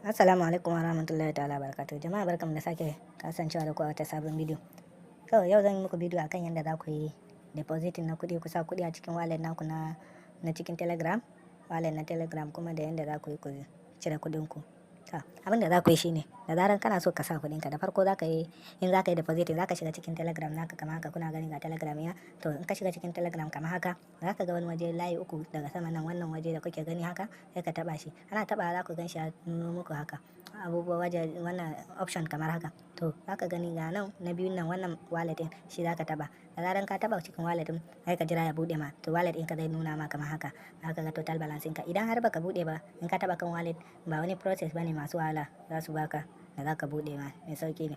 Assalamu alaikum warahmatullahi ta'ala barakatuh. Jama'a, barkamu da sake kasancewa da ku a wata sabon bidiyo. To, yau zan yi muku bidiyo akan yadda za ku yi depositing na kuɗi, ku sa kuɗi a cikin wallet naku na cikin Telegram, wallet na Telegram, kuma da yadda za ku yi ku cire kuɗin ku. To, abin da za ku yi shine, da zaran kana so ka sa kuɗinka, da farko za ka yi, in za ka yi depositing, za ka shiga cikin Telegram naka kamar haka. Kuna gani, ga Telegram ya. To, in ka shiga cikin Telegram kamar haka, za ka ga wani waje, layi uku daga sama nan, wannan waje da kuke gani haka, sai ka taɓa shi. Ana taɓa, za ku gan shi ya nuno muku haka. Abubuwa waje wannan option kamar haka. To, za ka gani ga nan na biyun nan, wannan wallet ɗin, shi za ka taɓa. Da zaran ka taɓa cikin wallet ɗin, sai ka jira ya buɗe ma. To, wallet ɗinka zai nuna ma kamar haka. Za ka ga total balance ɗinka. Idan har baka buɗe ba, in ka taɓa kan wallet, ba wani process bane masu wahala za su baka da za ka buɗe ma, mai sauƙi ne.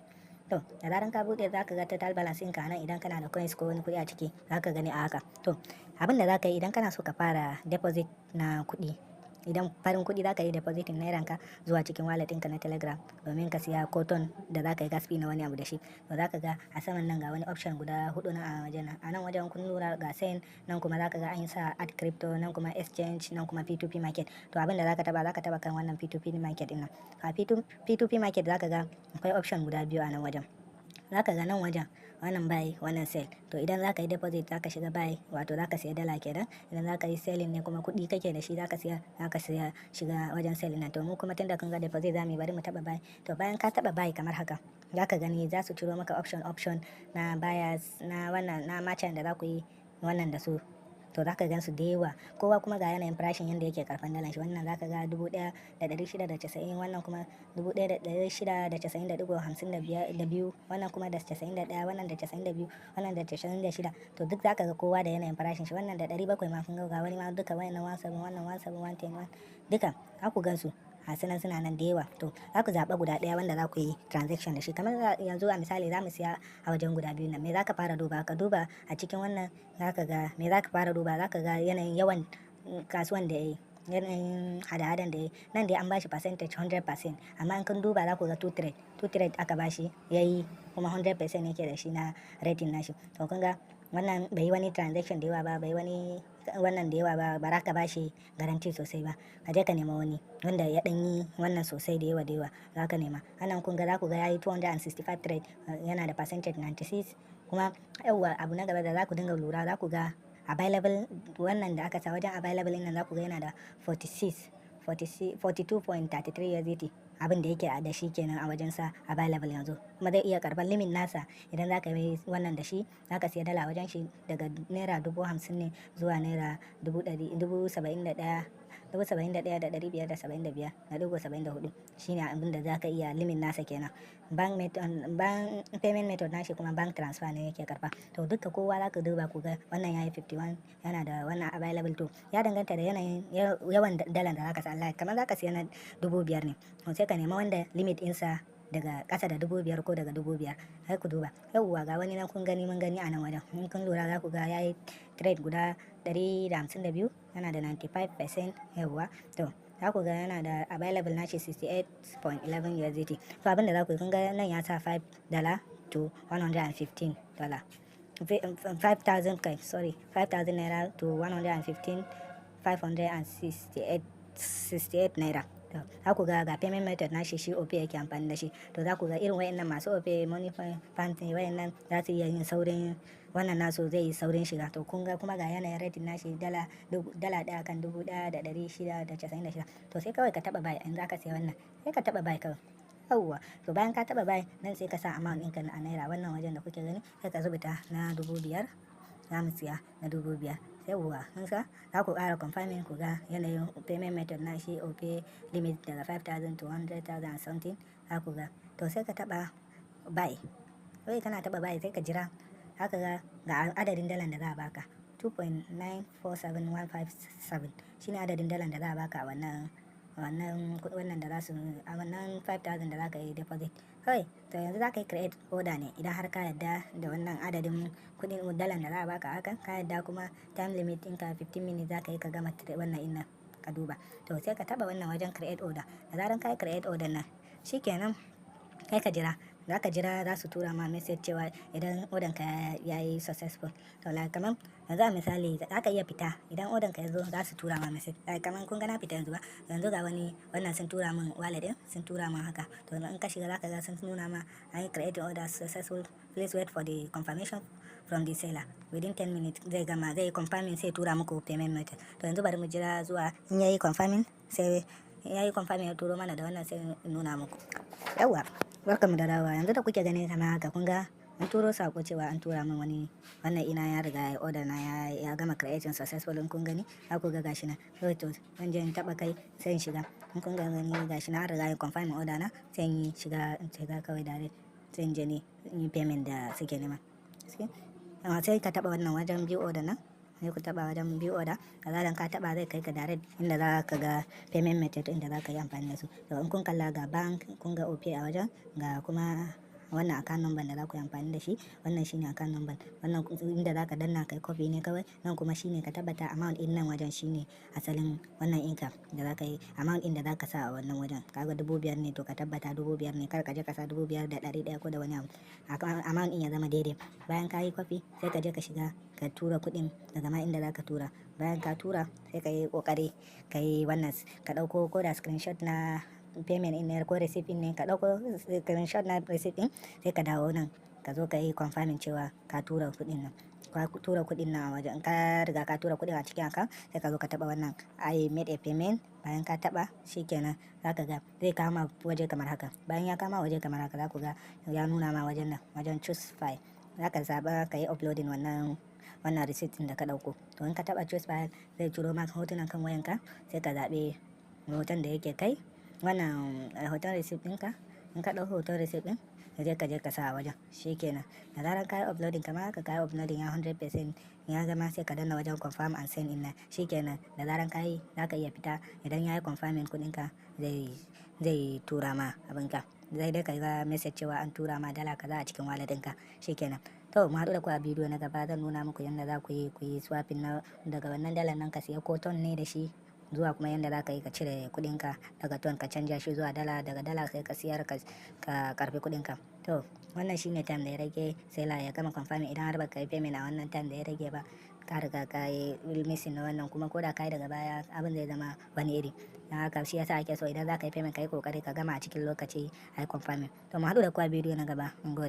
To, da zaran ka buɗe, za ka ga total balance ɗinka nan. Idan kana da coins ko wani kuɗi a ciki, za ka gani a haka. To, abin da za ka yi idan kana so ka fara deposit na kuɗi, idan farin kuɗi za ka yi depositing nairan ka zuwa cikin wallet ɗinka na Telegram domin ka siya ko TON da za ka yi gas fee na wani abu da shi. To, za ka ga a saman nan ga wani option guda huɗu na a wajen nan. A nan wajen kun lura, ga send nan, kuma za ka ga an sa add crypto nan, kuma exchange nan, kuma P2P market. To, abin da za ka taɓa, za ka taɓa kan wannan P2P market ɗin nan. A P2P market, za ka ga akwai option guda biyu a nan wajen. Za ka ga nan wajen wannan buy, wannan sell. To, idan za ka yi deposit, za ka shiga buy, wato za ka siya dala kenan. Idan za ka yi selling ne kuma, kuɗi kake da shi za ka siya, za ka siya, shiga wajen selling nan. To, mu kuma tunda kun ga deposit za mu yi, bari mu taɓa buy. To, bayan ka taɓa buy kamar haka, za ka gani za su ciro maka option option na buyers, na wannan na merchant da za ku yi wannan da su. To, za ka gan su da yawa, kowa kuma ga yanayin farashin yanda yake karɓan dalan shi. Wannan za ka ga 1,690, wannan kuma 1,690.52, wannan kuma da 91, wannan da 92, wannan da 96. To, duk za ka ga kowa da yanayin farashin shi. Wannan da 700 ma, kun ga wani ma duka wayannan 17, wannan 17, 110, duka za ku gan su a sunan, suna nan da yawa. To, za ku zaɓa guda ɗaya wanda za ku yi transaction da shi. Kamar yanzu a misali, za mu siya a wajen guda biyu nan. Me za ka fara duba? Ka duba a cikin wannan, za ka ga me za ka fara duba? Za ka ga yanayin yawan kasuwan da ya yi, yanayin hada-hadan da ya yi. Nan dai an bashi percentage 100%, amma in kun duba za ku ga two trade, two trade aka bashi ya yi, kuma 100% yake da shi na rating nashi. To, kun ga wannan bai yi wani transaction da yawa ba, bai wani wannan da yawa ba, ba za ka bashi guarantee sosai ba. Ka je ka nema wani wanda ya ɗan yi wannan sosai, da yawa da yawa za ka nema. Wannan kun ga, za ku ga ya yi 265 trade, yana da percentage 96 kuma. Yawwa, abu na gaba da za ku dinga lura, za ku ga available, wannan da aka sa wajen available nan, za ku ga yana da 46 42.33 USDT. Abin da yake da shi kenan a wajen sa available yanzu. Kuma zai iya karban limit nasa, idan za ka yi wannan da shi, za ka siya dala wajen shi daga naira 50,000 ne zuwa naira dubu ɗari 71,000, 71,575.74. Shine abin da za ka iya limit nasa kenan. Bank method, bank payment method nashi kuma bank transfer ne yake karba. To, duka kowa za ka duba ku ga wannan yayi 51, yana da wannan available. To, ya danganta da yanayin yawan dalan da zaka sa. Kamar zaka siya na 5,000 ne, to sai ka nema wanda limit ɗinsa daga ƙasa da 5,000 ko daga 5,000. Sai ku duba. Yauwa, ga wani nan kun gani, mun gani a nan wajen. In kun lura, za ku ga yayi trade guda 152, yana da 95%. Yauwa, to za ku ga yana da available nashi 68.11 USDT. To, abin da za ku yi, kun ga nan ya sa 5 dollar to $115, 5000 kai, sorry, 5000 naira to 115 568 68 naira. To, za ku ga ga payment method nashi, shi OPay yake amfani da shi. To, za ku ga irin wayannan masu OPay, Moniepoint, Palmpay, wayannan za su iya yin saurin wannan nasu, zai yi saurin shiga. To, kun ga kuma ga yanayin rating nashi, dala ɗaya kan 1,696. To, sai kawai ka taɓa buy. In za ka siya wannan, sai ka taɓa buy kawai. Yauwa, to bayan ka taɓa buy nan, sai ka sa amount ɗinka a naira, wannan wajen da kuke gani, sai ka rubuta na 5,000 za mu siya, na 5,000. Yauwa, kun sa, za ku ƙara confirming. Ku ga yanayin payment method na shi, OPay, limit daga 5000 to 100,000 and something, za ku ga. To, sai ka taɓa buy. Wai kana taɓa buy, sai ka jira haka, ga adadin dalan da za a baka, 2.947157 shine adadin dalan da za a baka a wannan da za su a wannan 5000 da za ka yi deposit kawai. To, yanzu za ka yi create order ne. Idan har ka yarda da wannan adadin kudin dalan da za a baka hakan, ka yarda, kuma time limit ɗinka 15 minutes, za ka yi ka gama wannan innan ka duba. To, sai ka taba wannan wajen create order. Da zaran ka yi create order nan, shikenan, kai ka jira. Za ka jira za su tura ma message cewa idan order ka ya yi successful. To, like kamar yanzu a misali, za ka iya fita, idan order ka ya zo za su tura ma message. Like kamar kun ga na fita yanzu ba, yanzu ga wani wannan sun tura min wallet din, sun tura min haka. To, in ka shiga za ka ga sun nuna ma an yi create order successful, please wait for the confirmation from the seller. Within 10 minutes zai gama, zai confirming, sai tura muku payment method. To, yanzu bari mu jira zuwa in yayi confirming, sai yayi confirming ya turo mana da wannan, sai in nuna muku. Yawwa, barkamu da dawowa. Yanzu da kuke gani kamar haka, kun ga an turo sako cewa an tura min wani wannan, ina ya riga ya order na ya gama creating successful. In kun gani, za ku ga gashi nan. To, zan je in taba kai, sai in shiga. In kun ga gani, gashi nan an riga ya confirm order na, sai in yi shiga, in shiga kawai direct, sai in je ni in yi payment da suke nema. Sai ka taba wannan wajen view order nan, sai ku taba wajen view order. Da zaran ka taba, zai kai ka direct inda za ka ga payment method inda za ka yi amfani da su. To, in kun kalla, ga bank, kun ga OPay a wajen, ga kuma wannan account number da za ku yi amfani da shi. Wannan shine account number. Wannan inda za ka danna kai copy ne kawai. Nan kuma shine ka tabbata amount din nan wajen shine asalin wannan income da za ka yi, amount din da za ka sa a wannan wajen. Kaga 5,000 ne, to ka tabbata 5,000 ne, kar ka je ka sa 5,100 ko da wani abu. Amount din ya zama daidai. Bayan ka yi copy, sai ka je ka shiga ka tura kuɗin daga ma inda za ka tura. Bayan ka tura, sai ka yi ƙoƙari ka yi wannan, ka ɗauko ko da screenshot na payment ɗin ne ko receipt ɗin ne, ka ɗauko screenshot na receipt ɗin, sai ka dawo nan ka zo ka yi confirming cewa ka tura kuɗin nan, ka tura kuɗin nan a wajen. Ka riga ka tura kuɗin a cikin account, sai ka zo ka taɓa wannan "I made a payment". Bayan ka taɓa, shikenan, za ka ga zai kama waje kamar haka. Bayan ya kama waje kamar haka, za ku ga ya nuna ma wajen nan, wajen choose file. Za ka zaɓa ka yi uploading wannan receipt ɗin da ka ɗauko. To, in ka taɓa choose file, zai turo maka hotunan kan wayanka, sai ka zaɓi hoton da yake kai wannan hoton receipt ɗinka. In ka ɗau hoton receipt ɗin, sai ka je ka sa a wajen, shikenan. Da zarar ka yi uploading kamar haka, ka yi uploading ya 100% ya gama, sai ka danna wajen confirm and send ɗin nan. Shikenan, da zarar ka yi, za ka iya fita. Idan ya yi confirming kuɗinka, zai tura ma abinka, zai dai ka ga message cewa an tura ma dala kaza a cikin wallet ɗinka. Shikenan. To, mu haɗu da ku a bidiyo na gaba, zan nuna muku yadda za ku yi swapping na daga wannan dalar nan, ka siya ko ton ne da shi, zuwa kuma yadda za ka yi ka cire kuɗinka daga ton, ka canja shi zuwa dala, daga dala sai ka siyar, ka karfi kuɗinka. To, wannan shine time da ya rage sai la ya gama confirming. Idan har baka yi payment a wannan time da ya rage ba, ka riga ka yi missing na wannan, kuma ko da ka yi daga baya, abin zai zama wani iri. Don haka shi yasa ake so idan za ka yi payment, ka yi kokari ka gama a cikin lokaci a yi confirming. To, mu haɗu da ku a bidiyo na gaba. Mun gode.